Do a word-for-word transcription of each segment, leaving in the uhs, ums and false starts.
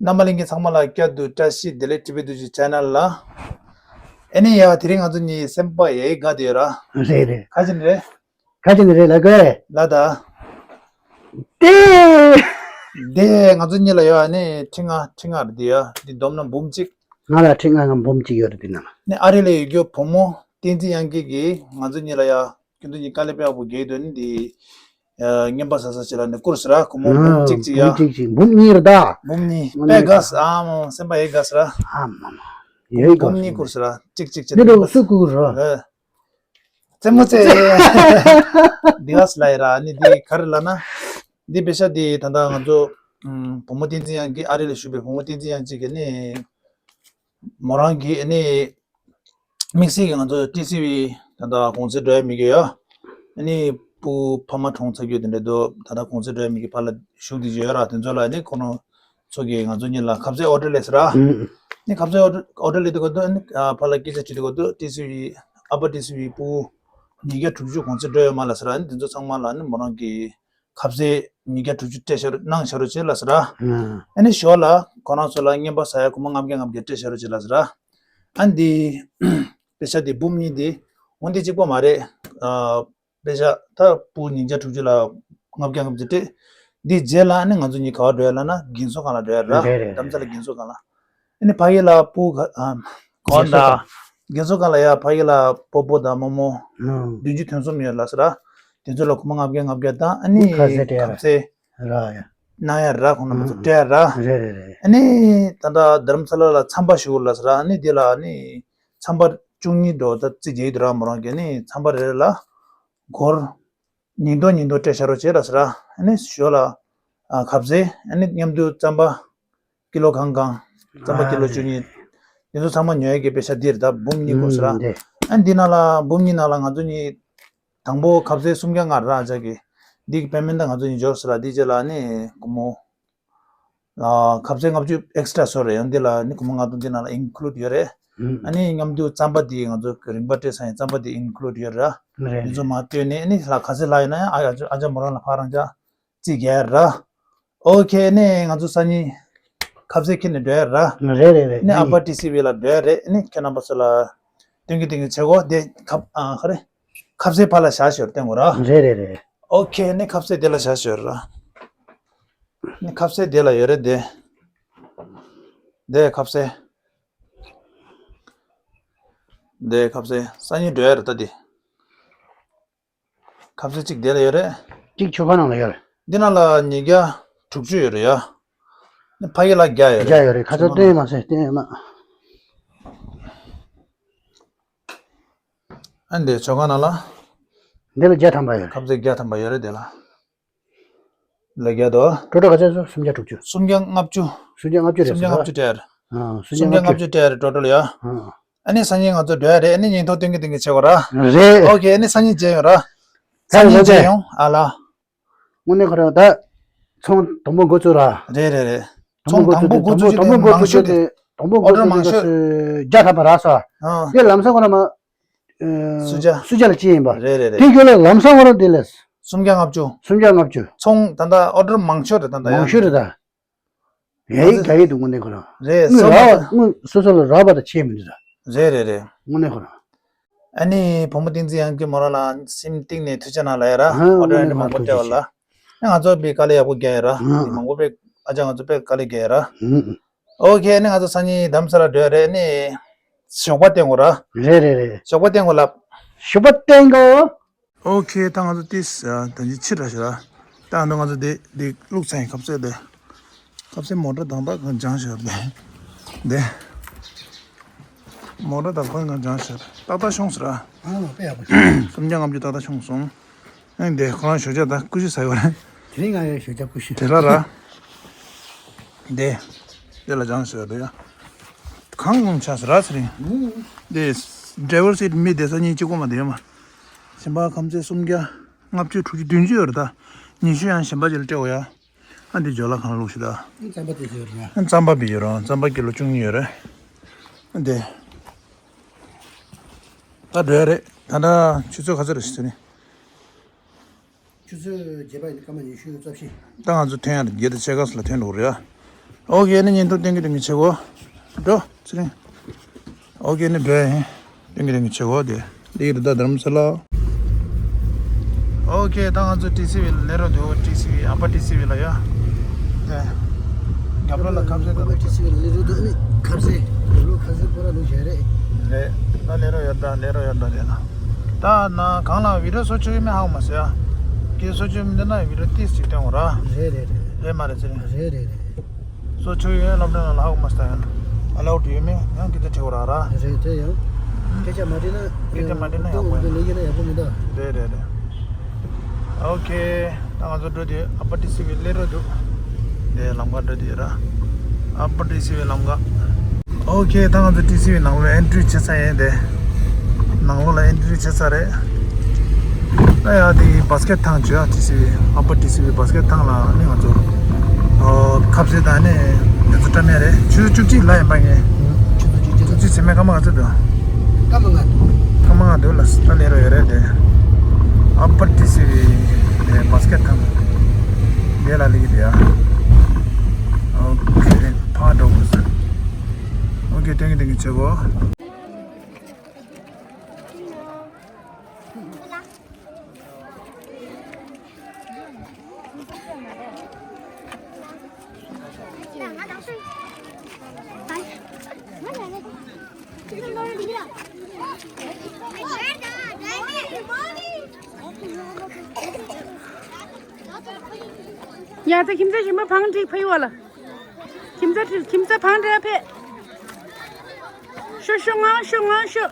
རྣམ་པ་ལྷན་རྒྱས་ཚང་མ་ལ་བསྐྱར་དུ་བཀྲ་ཤིས་བདེ་ལེགས། ཊི་བི་ཌི་ཇི་ཆེ་ནལ་ལ། ཨེ་ནི་ཡ་དེ་རིང་ང་ཚོ་གཉིས་སེམས་པ་ཡ་ཡི་དགའ་བསྡད་ཡོད་ར། རེད་རེད། ཁ་ཅིག་ནི་རེད། ཁ་ཅིག་ནི་རེད་ལ་གོ། ལ་ད། དེ། དེ་ང་ཚོ་གཉིས་ལ་ཡོད་ཨ་ནི་ཁྲི་ལྔ་ཁྲི་ལྔ་རེད་དེ་ཡ། འདི་བསྡོམས་ན་འབུམ་གཅིག་ང་ལ་ཁྲི་ལྔ་ང་འབུམ་གཅིག་ཡོད་རེད་དེ་ནང་ལ། ནི་ཨ་རི་ལ་ཡོད་རྒྱུ་བུ་མོ་བསྟན་འཛིན་དབྱངས་སྐྱིད་ཀྱིས་ང་ཚོ་གཉིས་ལ་ཡ། ཁྱོད་ཚོ་གཉིས་དཀའ་ལས་དཔེ་ཡག་པོ་རྒྱག་འདུག་ནི་འདི། ཨ། རྔན་པ་ཟ་ས་ཅིག་ལ་ནི་བསྐུར་ཟེར་ར། སྒོར་མོ་འབུམ་གཅིག་ཅིག་ཡ། འབུམ་གཅིག་ཅིག་འབུམ་གཉིས་རེད་ད། འབུམ་གཉིས་དངོས་གནས་དཔེ་དགའ་ས། ཨ་མ་སེམས་པ་ཡེ་དགའ་ས་ར། ཨ་མ་མ། ཡེ་དགའ་འབུམ་གཉིས་བསྐུར་ཟེར་ར། གཅིག་གཅིག་ཅིག་འདི་འདྲ་བོ་སུ་བསྐུར་ར། ཨེ། རྩེད་མོ་རྩེ། འདི་ག་ས་ལ་ཡེ་ར་ནི་འདི་ག་རེ་ལབ་ན། འདི་པེ་ཤ་འདི་ད་ལྟ་ང་ཚོ་ཨམ། བུ་མོ་བསྟན་འཛིན་དབྱངས་སྐྱིད། ཨ་རི་ལ་བཞུགས་པའི་བུ་མོ་བསྟན་འཛིན་དབྱངས་སྐྱིད་ཀྱིས་ནི། མོ་རང་གིས་ནི། དམིགས་བསལ་གྱིས་ང་ཚོ་ཊི་སི་ཝི་ད་ལྟ་གོང་ཚད་འགྲོ་ཡ་མི་དགོས་ཡ། ཨ་ནི་སྤུ་ཕ་མ་གྲོངས་ཚར་རྒྱུ་དེ་འདྲ་འདུག་ད་ལྟ་གོང་ཚད་འགྲོ་ཡ་མི་དགོས་ཕར་ལ་བཞུགས་བསྡད་ཀྱི་ཡོད་ར། དེ་ཚོ་ལ་ཨ་ནི་ཁོ་རང་ཚོ་གིས་ང་ཚོ་གཉིས་ལ་ཁ་ཟས་ཨོ་ཌར་སླེབས་ཟེར་ར། ཨ་ནི་ཁ་ཟས་ཨོ་ཌར་ཨོ་ཌར་སླེབས་དུས་སྐབས་དུ་ཨ་ནི་ཕར་ལ་སྐད་ཆ་དྲིས་དུས་སྐབས་དུ་ཊི་སི་ཝི་ཨ་ཕ་ཊི་སི་ཝི་སྤུ་ཉིས་བརྒྱ་དྲུག་ཅུ་གོང་ཚད་འགྲོ་ཡོད་མ་ལ་ཟེར་ར། ཨ་ནི་དེ་ཚོ་ཚང་མ་ལ་ཨ་ནི་མོ་རང་གིས། ཁ་ཟས་ཉིས་བརྒྱ་དྲུག་ཅུ་སྤྲད་ཤ་རུ་གནང་ཤ་རུ་བྱེད་ལ་ཟེར་ར། ཨ་ནི་ཞོར་ལ་ཁོ་རང་ཚོ་ལ་རྔན་པ་ཟ་ཡ་སྒོར་མོ་ལྔ་བརྒྱ་ལྔ་བརྒྱ་སྤྲད་ཤ་རུ་བྱེད་ལ་ཟེར་ར། ཨ་འདི་པེ་ཤ་འདི་འབུམ་གཉིས་འདི་འོ་འདི་གཅིག་པོ་མ་རེད། ཨ་པེ་ཤ་ད་སྤུ་ཉིས་བརྒྱ་དྲུག་ཅུ་ལ་ལྔ་བརྒྱ་ལྔ་བརྒྱ་སྤྲད། འདི་རྗེས་ལ་ཨ་ནི་ང་ཚོ་གཉིས་ག་བ་འགྲོ་ཡ་ལ་ན་རྒན་གསོ་ཁང་ལ་འགྲོ་ཡ་ར། རེད་རེད། རྡ་རམ་ས་ལ་རྒན་གསོ་ཁང་ལ། ཨ་ནི་ཕ་གི་ལ་སྤུ་ག་ཨ་གོ་རྒན་གསོ་ད་ཁང་། རྒན་གསོ་ཁང་ལ་ཡ་ཕ་གི་ལ་སྤོ་སྤོ་དང་རྨོ་མོ་ཨང་། བདུན་ཅུ་དོན་གསུམ་ཡོད་ལ་ཟེར་ར། དེ་ཚོ་ལ་སྒོར་མོ་ལྔ་བརྒྱ་ལྔ་བརྒྱ་དང་ཨ་ནི་ཁ་ཟས་སྤྲད་ཡ་ཁ་ཟས་ར་ཡ། གནང་ཡ་ར། ཁོང་རྣམ་པ་ཚོ་སྤྲད་ཡ་ར། རེད་རེད་རེད། ཨ་ནི་ད་ལྟ་རྡ་རམ་ས་ལ་ལ་ཚམ་པ་ཞུ་ལ་ཟེར་ར། ཨ་ནི་དེ་ལ་ཨ་ནི་ཚམ་པ་བཅུ་གཉིས་འགྲོ་ད་རྩིས་རྒྱག་གི་འདུག་ར། མོ་རང་གིས་ནི་ཚམ་པ་རེ་རེ་ལ་སྒོར། ཉིས་སྟོང་ཉིས་སྟོང་སྤྲད་ཤ་རོགས་བྱེད་ལ་ཟེར་ར། ཨ་ནི་ཞོར་ལ་ཨ་ཁ་ཟས་ཨ་ནི་མཉམ་དུ་རྩམ་པ་ཀི་ལོ་གང་གང་། རྩམ་པ་ཀི་ལོ་བཅུ་གཉིས། འདི་ཚོ་ཚང་མ་ཉོ་ཡ་གི་པེ་ཤ་འདི་རེད་ད། འབུམ་གཉིས་དགོས་ཟེར་ར། ཨ་འདི་ནང་ལ་འབུམ་གཉིས་ནང་ལ་ང་ཚོ་གཉིས་དང་པོ་ཁ་ཟས་སུམ་བརྒྱ་ལྔ་རེད་ར། ཨ་ཅག་གི་འདི་གི་པེ་མེན་ཊ་ང་ཚོ་གཉིས་འབྱོར་ཟེར་ར། འདི་རྗེས་ལ་ཨ་ནི་སྒོར་མོ། ཨ་ཁ་ཟས་ལྔ་བཅུ་ཨེག་སི་ཊ་ར་བཟོ་རེད། ཡང་འདི་ལ་ནི་སྒོར་མོ་ལྔ་སྟོང་འདི་ནང་ལ་ཨིན་ཀླུ་ཌི་ཡོད་རེད། ཨ་ནི་མཉམ་དུ་རྩམ་པ་འདི་ང་ཚོ་རིན་པ་སྤྲད་ས་ཡིན། རྩམ་པ་འདི་ཨིན་ཀླུ་ཌི་ཡོད་རེད། རེད། འདི་ཚོ་མར་བཏོན་ནས་ཨ་ནི་ལ་ཁ་ཟས་ལ་ཡིན་ན་ཡང་ཨ་ཨ་ཅག་མོ་རང་ལ་ཕར་རང་ཅག་རྩིས་རྒྱག་ར། ཨོ་ཁེ། ཨ་ནི་ང་ཚོ་སང་ཉིན་ཁ་ཟས་འཁྱེར་ནས་འགྲོ་ཡ་ར། རེད་རེད་རེད། ཨ་ནི་ཨ་ཕ་ཊི་སི་ཝི་ལ་འགྲོ་ཡ་རེད། ཨ་ནི་ཁྱེད་རྣམ་པ་ཚོ་ལ་སྟོན་གི་སྟོན་གི་བྱེད་གོ། དེ་ཁ་ཨ་ག་རེ། ཁ་ཟས་ཕར་ལ་བཞག་ཞོར་བསྟན་དགོས་ར། རེད་རེད་རེད། ཨོ་ཁེ། ཨ་ནི་ཁ་ཟས་དེ་ལ་བཞག་ཞོར་ར། ཨ་ནི་ཁ་ཟས་དེ་ལ་ཡོད་རེད་དེ། དེ་ཁ་ཟས། དེ་ཁ་ཟས་སང་ཉིན་འགྲོ་ཡ་རེད་ད་དེ། ཁ་ཟས་གཅིག་དེ་ལ་ཡོད་རེད། གཅིག་མཆོད་ཁང་ནང་ལ་ཡོད་རེད། འདི་ནང་ལ་ཉིས་བརྒྱ་དྲུག་ཅུ་ཡོད་རེད་ཡ། ནི་ཕ་གི་ལ་བརྒྱ་ཡོད་རེད། བརྒྱ་ཡོད་རེད། ཁ་ཚ་སྟོན་མ་ཟེར་སྟོན་མ། ཨ་འདི་མཆོད་ཁང་ནང་ལ། འདི་ལ་བརྒྱ་ཐམ་པ་ཡོད་རེད། ཁ་ཟས་བརྒྱ་ཐམ་པ་ཡོད་རེད་དེ་ལ། ལ་བརྒྱ་དོ། ཊོ་ཊལ་ག་ཚད་སོང་། སུམ་བརྒྱ་དྲུག་ཅུ། སུམ་བརྒྱ་ལྔ་བཅུ། སུམ་བརྒྱ་ལྔ་བཅུ་རེད། སུམ་བརྒྱ་ལྔ་བཅུ་སྤྲད་རེད། ཨ། སུམ་བརྒྱ་ལྔ་བཅུ་སྤྲད་རེད་ཊོ་ཊལ་ཡ། ཨ། ཨ་ནི་སང་ཉིན་ང་ཚོ་འགྲོ་ཡ་རེད། ཨ་ནི་ཉིན་ཐོ་སྟོན་གི་སྟོན་གི་བྱེད་དགོས་ར། རེད། ཨོ་ཁེ། ཨ་ནི་སང་ཉིན་མཇལ་ཡོང་ར། ད་སང་ཉིན་ལོ་མཇལ་ཡོང་ཨ་ལ། དངོས་གནས་ཁོ་རང་ད་ཚོང་དང་པོ་འགོ་བཙུགས་ར། རེད་རེད་རེད། ཚོང་དང་པོ་འགོ་བཙུགས་རྒྱུ་དེ་མང་ཤོས་དེ། དང་པོ་འགོ་ཨོ་ཌར་མང་ཤོས་དེ་བརྒྱ་ཐམ་པ་རག་སོང་། ཨ། དེ་ལམ་སང་ཁོ་རང་མ། ཨ། སུ་ཇཱ། སུ་ཇཱ་ལ་ཅི་ཡིན་པ། རེད་རེད་རེད། དེ་རྒྱུ་ལ་ལམ་སང་ཁོ་རང་དེ་ལས། སུམ་བརྒྱ་ལྔ་བཅུ། སུམ་བརྒྱ་ལྔ་བཅུ། ཚོང་ད་ལྟ་ཨོ་ཌར་མང་ཤོས་རེད་ད་ལྟ་ཡང་། མང་ཤོས་རེད་ད། ཡ་ཡིག་རྒྱག་གི་འདུག་དངོས་གནས་ཁོ་རང་། རེད། དངོས་སོ་རག་པ་དངོས་སོ་སོ་ལ་རག་པ་དང་ཆད་མི་འདུག་ད། རེད་རེད་རེད། དངོས་གནས་ཁོ་རང་། ཨ་ནི་བུ་མོ་བསྟན་འཛིན་དབྱངས་སྐྱིད་མོ་རང་ལ་སེམས་གཏིང་ནས་ཐུགས་རྗེ་གནང་ལབ་ཡ་ར། ཨ་ཨོ་ཌར་དངོས་གནས་མང་པོ་སྤྲད་པ་ལ། ཨ་ང་ཚོ་དཔེ་དཀའ་ལས་ཡག་པོ་རྒྱག་ཡ་ར། ཨ་མང་པོ་དཔེ་ཨ་ཅག་ང་ཚོ་དཔེ་དཀའ་ལས་རྒྱག་ཡ་ར། ཨོ་ཁེ། ཨ་ནི་ང་ཚོ་སང་ཉིན་རྡ་རམ་ས་ལ་འགྲོ་ཡ་རེད། ཨ་ནི་ཞོགས་པ་བསྟན་དགོས་ར། རེད་རེད་རེད། ཞོགས་པ་བསྟན་དགོས་ལབ། ཞོགས་པ་བསྟན་དགོས། ཨོ་ཁེ། ད་ང་ཚོ་ཏིས་ད་ཅི་ཕྱིར་ར་ཤི་ར། ད་ང་ཚོ་ང་ཚོ་དེ་དེ་བླུགས་ཚར་ཡིན། ཁ་ཟས་དེ། ཁ་ཟས་མོ་ཊ་དང་ད་གང་སྦྱངས་ཤར་དེ། དེ། མོ་ཊ་དང་གང་གང་སྦྱངས་ཤར། ཏག་ཏག་ཤོང་ཟེར་ར། ཨ་དཔེ་ཡག་པོ་ཤོང་། སུམ་བརྒྱ་ལྔ་བཅུ་ཏག་ཏག་ཤོང་སོང་། ཨ་དེ་ཁོ་རང་ཞོགས་ཇ་ད་ཀུ་ཤུ་ཟ་ཡོད་རེད། དེ་རིང་ང་ཡང་ཞོགས་ཇ་ཀུ་ཤུ། དེ་ལ་ར། དེ། དེ་ལ་སྦྱངས་ཤར་དེ་ཡ། གང་ངོམ་ཆགས་ཟེར་ར་ཚེ་རིང་། དེ། ཌ་རའི་ཝར་སི་ཊི་མི་དེ་ས་གཉིས་གཅིག་པོ་མ་དེ་ཡོད་མ། གཞན་པ་ཁ་ཟས་སུམ་བརྒྱ་ལྔ་བཅུ་དྲུག་ཅུ་བདུན་ཅུ་ཡོད་རེད་ད། ཉི་ཤུ་ཡང་གཞན་པ་ཅིག་ལ་སྤྲད་དགོས་ཡ། ཨ་འདི་ཇོ་ལ་གང་ལ་བླུགས་ཤི་ད། རྩམ་པ་དེ་ཅིག་ཡོད་རེད། རྩམ་པ་ཀི་ལོ་བཅུ་གཉིས་ཡོད་རེད། ཨ་འདི། ད་འགྲོ་ཡ་རེད། ད་ལྟ་ཆུ་ཚོད་ག་ཚོད་རེད་ཟེར་ནི། ཆུ་ཚོད་བརྒྱད་པ་ཡིན། སྐར་མ་ཉི་ཤུ་རྩ་བཞི། ད་ང་ཚོ་ཐོན་ཡ་རེད། བརྒྱད་དང་ཕྱེད་ཀ་ཙམ་ལ་ཐོན་འགྲོ་གི་རེད་ཡ། ཨོ་ཁེ་ནི་ཉིན་ཐོ་ཏེང་གི་ཏེང་གི་ཆེ་གོ། འགྲོ་ཚེ་རིང་། ཨོ་ཁེ་ནི་བེ། ཏེང་གི་ཏེང་གི་ཆེ་གོ་དེ། འདི་རུ་ད་དྷ་རམ་ས་ལ། ཨོ་ཁེ་ད་ང་ཚོ་ཊི་སི་ཝི་ལ་སླེབས་རོགས་འདུག་ཊི་སི་ཝི་ཨ་ཕ་ཊི་སི་ཝི་ལ་ཡ། དེ། རྒྱབ་ལོགས་ལ་ཁབ་སེ་ད་ཊི་སི་ཝི་ལ་སླེབས་རོགས་འདུག་ཨ་ནི་ཁབ་སེ་རྒྱབ་ལོགས་ཁབ་སེ་པོ་ར་ལུག་བྱས་རེད། རེད། ད་སླེབས་རོགས་ཡོད་ད་སླེབས་རོགས་ཡོད་ད་དེ་ན། ད་ན་གང་ལ་བི་ཌི་ཡོ་བཟོ་ཆོག་གི་མེད་ཧ་གོ་མ་སོང་ཡ། ཁྱེད་བཟོ་ཆོག་མི་འདུག་ན་བི་ཌི་ཡོ་ཏིས་ཅིག་སྟོན་འོ་ར། རེད་རེད་རེད། རེད་མ་རེད་ཚེ་རིང་། རེད་རེད་རེད། སོ་ཆུ་ཡོད་སློབ་གྲྭ་ནང་ལ་ཧ་གོ་མ་སྟེ་ཡང་ཨ་ལའུ་ཌི་ཡོད་མེད་ཡང་སྐད་ཆ་དྲི་བ་ར་ར། རེད་དེ་ཡང་སྐད་ཆ་མ་དྲིས་ན་སྐད་ཆ་མ་དྲིས་ན་ཡག་པོ་ཡིན། ལས་ཀྱི་ན་ཡག་པོ་མི་འདུག་རེད་རེད་རེད། ཨོ་ཁེ། ད་ང་ཚོ་འགྲོ་དུས་ཨ་པ་ཊི་སི་ཝི་སླེབས་རོགས་འདུག་དེ་ལམ་ཁ་འགྲོ་དུས་ར། ཨ་པ་ཊི་སི་ཝི་ལམ་ཁ། ཨོ་ཁེ། ད་ང་ཚོ་ཊི་སི་ཝི་ནང་ལ་ཨེན་ཊི་རི་བྱེད་ས་ཡིན་དེ། ནང་ལོགས་ལ་ཨེན་ཊི་རི་བྱེད་ས་རེད། ད་ཡ་དེ་བྷ་སི་ཀེ་ཊི་ཐང་བྱོས་ཨ། ཊི་སི་ཝི་ཨ་པ་ཊི་སི་ཝི་བྷ་སི་ཀེ་ཊི་ཐང་ལ་ནི་ང་ཚོ་ཨོ་ཁབ་སེ་དང་ནི་དེ་ཚོ་བཀྲམ་ཡ་རེད། ཆུ་ཚོད་བཅུ་གཅིག་ལ་ཡིན་པ་ངས། ཆུ་ཚོད་བཅུ་གཅིག་ལ། བཅུ་གཅིག་ཟིན་མེད་སྐར་མ་ག་ཚོད་འདུག་སྐར་མ་ལྔ་འདུག་སྐར་མ་ལྔ་འདུག་ལ་ད་ལས་རོགས་ཡོད་རེད་དེ། ཨ་པ་ཊི་སི་ཝི་བྷ་སི་ཀེ་ཊི་ཐང་དེ་ལ་ལི་གི་དེ་ཡ། ཨོ་ཁེ། ཕར་འགྲོ་དགོས་ཟེར། ཨོ་ཁེ། ཏེང་གི་ཏེང་གི་བྱེད་གོ། ཡ་ད་ཁྱིམ་ཚང་གཞན་པ་བང་སྒྲིག་ཕ་ཡུལ་བ་ལ། ཁྱིམ་ཚང་ཁྱིམ་ཚང་བང་སྒྲིག་ཕེབས། ཤོ་ཤོ་ང་ཤོ་ང་ཤོ།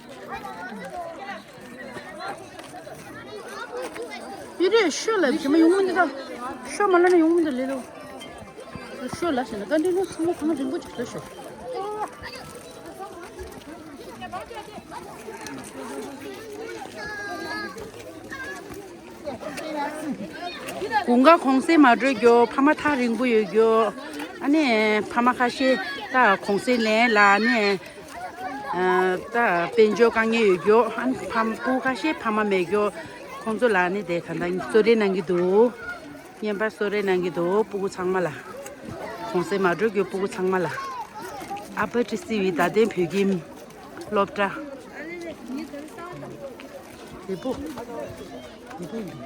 ཡུ་རེ་ཤོ་ལ་ཁྱིམ་ཡོང་མི་འདུག་ཤོ་མ་ལ་ན་ཡོང་མི་འདུག་ལེ་ལོ། ཤོ་ལ་ཟེར་ན་ཀ་འདྲི་ནོ་ཚང་མ་བང་རིང་པོ་ཅིག་ལ་ཤོ། དགུན་ཁ་གུང་སེང་མ་འགྲོ་རྒྱུ། ཕ་མ་ཐག་རིང་པོ་ཡོད་རྒྱུ། ཨ་ནི་ཕ་མ་ཁ་ཤས་ད་གུང་སེང་ལེན་ལ་ནི་ད་དཔལ་འབྱོར་དཀའ་ངལ་ཡོད་རྒྱུ། ཨ་ནི་ཕ་སྤུ་གུ་ཁ་ཤས་ཕ་མ་མེད་རྒྱུ། ཁོང་ཚོ་ལ་ནི་དེ་ག་འདྲ་གསོལ་རས་གནང་གི་འདུག་བརྙན་པར་གསོལ་རས་གནང་གི་འདུག་སྤུ་གུ་ཚང་མ་ལ། གུང་སེང་མ་འགྲོ་རྒྱུ་སྤུ་གུ་ཚང་མ་ལ། ཨ་པ་ཊི་སི་ཝི་རྡ་སྟེང་བོད་ཁྱིམ་སློབ་གྲྭ། དེ་པོ། དེ་པོ་ཡིན།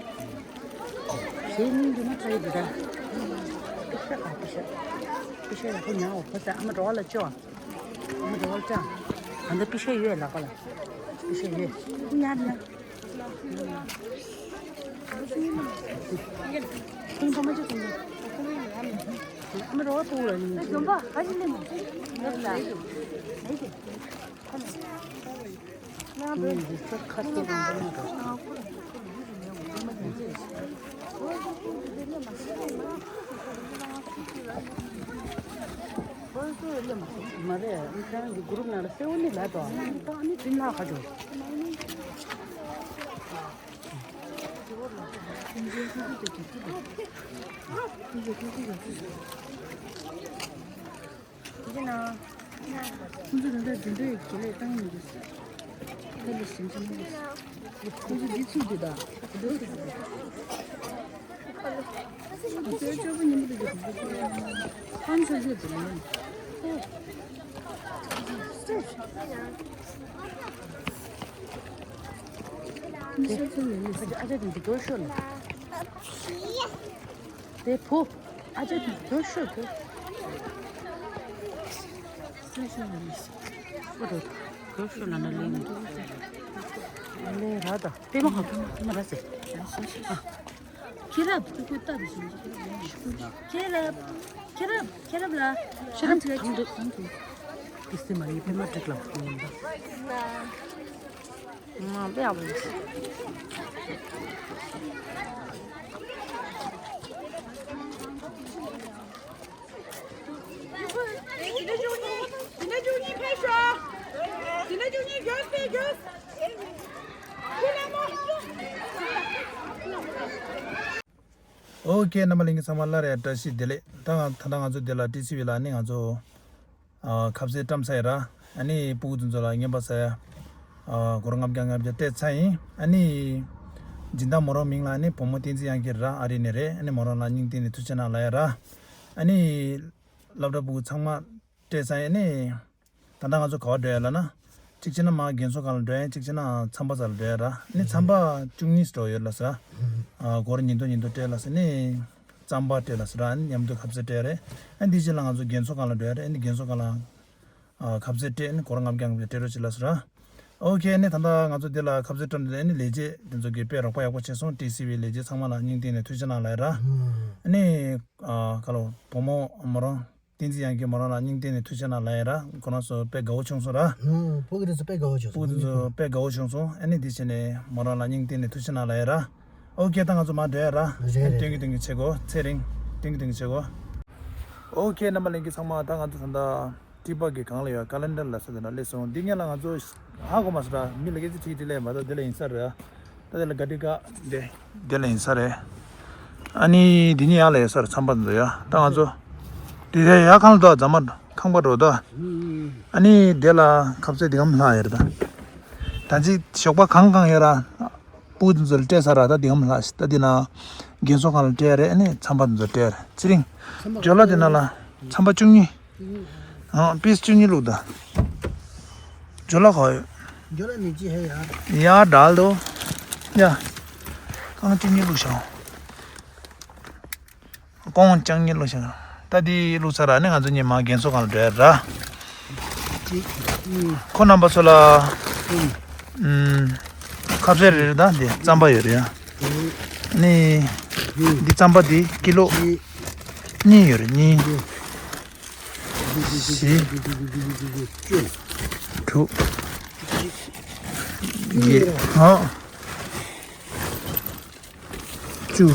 ཞེས་སྙིང་རྗེ་མ་ཚ་ཡི་འདི་ད། པི་ཤ་ཨ་པི་ཤ། པི་ཤ་ཡག་པོ་ཉར་འོ་ཕོ་ས་ཨ་མ་འགྲོ་བ་ལ་ཅོ། ཨ་མ་འགྲོ་བ་ལ་ཅང་། ད་ལྟ་པི་ཤ་ཡོད་ལག་པ་ལ། པི་ཤ་ཡོད། ཉར་ན། ཁོང་ཚང་མ་ཅིག་ཁོང་ཚོ། ཨ་མ་རོགས་པོ་ལ་ཡིན། ཇོམ་པ་ཨ་ཅི་ལེན་མ། ལེན་གི། ཁོང་འདི་ཚོ་ཁ་ཐུག་རང་རང་འགྲོ། མ་རེད། ཨ་ཅང་གི་གུ་རུབ་ནང་ལ་སེ་འོ་ནི་ལ་དོ། ཨ་ནི་ཕིན་ལ་ཁ་འགྲོ། ཁོང་ཚོ་ད་ལྟ་འདི་འདྲའི་དགེ་ལས་བཏང་ཡོང་གི་ཁ་ལས་ཞིམ་ཞིམ་ཡོང་གི་ཁོང་ཚོ་འདི་ཚུགས་འདུག་ད། འདི་ཚུགས་འདུག་ད། ཨ་ཙི་ཅོག་པོ་ཉིན་མོ་དུ་གི་ཁང་ཆ་ཆ་དུ་ལེན། ཨ་ཅག་དེ་འདི་སྐོར་ཤོད་ལ། དེ་བུ། ཨ་ཅག་དེ་འདི་སྐོར་ཤོད་དེ། སྐོར་ཤོད་ལ་ན་ལེན། ལེན་ར་ད། པད་མ་ཧ་པད་མ་ར་ཟེར། ཁྱེད་རབ་ཏུ་ཀུ་ཏ་དུ་ཞིང་ཁྱེད་རབ་ཁྱེད་རབ་ཁྱེད་རབ་ལ། ཁྱེད་རབ་གང་འདུག་གང་འདུག་དེ་སེམས་མ་ཡིན་པད་མ་འགྲིག་ལམ་ཡིན་པ། ང་པེ་ཨ་བོ། དེ་ནས་བཅུ་གཉིས། དེ་ནས་བཅུ་གཉིས་ཕེབས་ཤོག་དེ་ནས་བཅུ་གཉིས་མགྱོགས་པས་མགྱོགས། ཨོ་ཁེ། རྣམ་པ་ལྷན་རྒྱས་ཚང་མ་སླར་ཡང་བཀྲ་ཤིས་བདེ་ལེགས། ད་ང་ད་ལྟ་ང་ཚོ་འདི་ལ་ཊི་སི་ཝི་ལ་ནི་ང་ཚོ་ཨ་ཁབ་སེ་བཀྲམ་ས་ཡ་ར། ཨ་ནི་སྤུ་གུ་ཚོ་ཚོ་ལ་རྔན་པ་ཟ་ཡ། ཨ་སྒོར་ལྔ་བརྒྱ་ལྔ་བརྒྱ་སྤྲད་ཚར་ཡིན། ཨ་ནི་སྦྱིན་བདག་མོ་རང་མིང་ལ་ནི་བུ་མོ་བསྟན་འཛིན་དབྱངས་སྐྱིད་ར། ཨ་རི་ནས་རེད། ཨ་ནི་མོ་རང་ལ་སྙིང་གཏིང་ནས་ཐུགས་རྗེ་གནང་ལབ་ཡ་ར། ཨ་ནི། སློབ་གྲྭ་ཕྲུ་གུ་ཚང་མ་སྤྲད་ཚར་ཡིན་ནི། ད་ལྟ་ང་ཚོ་ག་པར་འགྲོ་ཡ་ལབ་ན། གཅིག་བྱས་ན་མར་རྒན་གསོ་ཁང་ལ་འགྲོ་ཡ། གཅིག་བྱས་ན་ཚམས་པ་རྩ་ལ་འགྲོ་ཡ་ར། ནི་ཚམས་པ་བཅུ་གཉིས་འགྲོ་ཡོད་ལབ་ཟེར། ཨ་སྒོར་ཉིས་སྟོང་ཉིས་སྟོང་སྤྲད་ལབ་ཟེར་ནི། ཚམས་པ་སྤྲད་ལབ་ཟེར་ར། ནི་མཉམ་དུ་ཁ་ཟས་སྤྲད་རེད། ཨ་འདི་རྗེས་ལ་ང་ཚོ་རྒན་གསོ་ཁང་ལ་འགྲོ་ཡ་རེད། ཨ་ནི་རྒན་གསོ་ཁང་ལ་ཨ་ཁ་ཟས་སྤྲད་ནི་སྒོར་ལྔ་བརྒྱ་ལྔ་བརྒྱ་སྤྲད་རོགས་བྱེད་ལབ་ཟེར་ར། ཨོ་ཁེ། ནི་ད་ལྟ་ང་ཚོ་འདི་ལ་ཁ་ཟས་སྤྲད་ནས་ནི་ལས་བྱེད་དེ་ཚོ་གིས་དཔེ་རོགས་པ་ཡག་པོ་བྱས་སོང་། ཊི་སི་ཝི་ལས་བྱེད་ཚང་མ་ལ་སྙིང་གཏིང་ནས་ཐུགས་རྗེ་གནང་ལབ་ཡ་ར། ཨ་ནི་ཨ་ཁ་ལོ་བུ་མོ་མོ་རང་། བསྟན་འཛིན་དབྱངས་སྐྱིད་མོ་རང་ལ་སྙིང་གཏིང་ནས་ཐུགས་རྗེ་གནང་ལབ་ཡ་ར། ཁོ་རང་ཚོ་དཔེ་དགའ་བོ་བྱུང་སོང་ར། ཨུམ། ཕྲུ་གུ་དེ་ཚོ་དཔེ་དགའ་བོ་བྱུང་སོང་། ཕྲུ་གུ་དེ་ཚོ་དཔེ་དགའ་བོ་བྱུང་སོང་། ཨ་ནི་དེ་བྱས་ནས་མོ་རང་ལ་སྙིང་གཏིང་ནས་ཐུགས་རྗེ་གནང་ལབ་ཡ་ར། ཨོ་ཁེ། ད་ང་ཚོ་མར་འགྲོ་ཡ་ར། རེད་རེད། སྟོན་གྱི་སྟོན་གྱི་བྱེད་དགོས། ཚེ་རིང་། སྟོན་གྱི་སྟོན་གྱི་བྱེད་དགོས། ཨོ་ཁེ། རྣམ་པ་ལྷན་རྒྱས་ཚང་མ། ད་ང་ཚོ་ད་ལྟ་ཊི་པ་གི་སྒང་ལ་ཡོད་ཀ་ལེན་ཌར་ལབ་ས་དེ་ན་སླེབས་སོང་། འདི་སྔོན་ལ་ང་ཚོ་ཧ་གོ་མ་སོང་ར། མི་ལ་སྐད་ཆ་དྲིས་དྲིས་ལས་མ་གཏོགས་དེ་ལ་ཡིན་ས་རེད། ད་དེ་ལ་ག་དྲི་ག་འདི་དེ་ལ་ཡིན་ས་རེད། ཨ་ནི་འདི་ནི་ཡར་ལ་ཡོད་ས་རེད། ཚམས་པ་འདི་ཚོ་ཡ། ད་ང་ཚོ་འདི་རེད་ཡ། ཁང་ལ་འདུག་རྫ་མ་ཁང་པ་འགྲོ་ད། ཨ་ནི་དེ་ལ་ཁ་ཟས་འདི་གམ་ལྷག་ཡོད་རེད་ད། ད་ཅི་ཞོགས་པ་གང་གང་ཡོད་ར། ཕྲུ་གུ་འདི་ཚོ་ལ་སྤྲད་ས་ར། ད་འདི་གམ་ལྷག་ད་འདི་ན་རྒན་གསོ་ཁང་ལ་སྤྲད་རེད། ཨ་ནི་ཚམས་པ་འདི་ཚོ་སྤྲད་རེད། ཚེ་རིང་། ཇོ་ལ་དེ་ན་ལ་ཚམས་པ་བཅུ་གཉིས། ཨང་། པིས་བཅུ་གཉིས་བླུགས་ད། ཇོ་ལ་ག་ཡོད། ཇོ་ལ་མི་ཅི་ཧེ་ཡ། ཡ་དྲག་འདུག་ཡ། རྐང་བཅུ་གཉིས་བླུགས་ཤོག་རྐང་བཅུ་གཉིས་བླུགས་ཤོག་ད་འདི་བླུགས་ཚར་ར། ནི་ང་ཚོ་གཉིས་མར་རྒན་གསོ་ཁང་ལ་འགྲོ་ཡ་ར། གཅིག་གཉིས། ཁོ་རྣམ་པ་ཚོ་ལ། གསུམ། ཨུམ། ཁ་ཟས་རེ་རེ་དང་དེ་རྩམ་པ་ཡོད་རེད་ཡ། དྲུག་ནི། བདུན། འདི་རྩམ་པ་འདི་ཀི་ལོ་བཞི། གཉིས་ཡོད་རེད། གཉིས། བཞི། བཞི། བཞི། བཞི། བཞི། བཅུ། དྲུག་བརྒྱད། ཧ། བཅུ།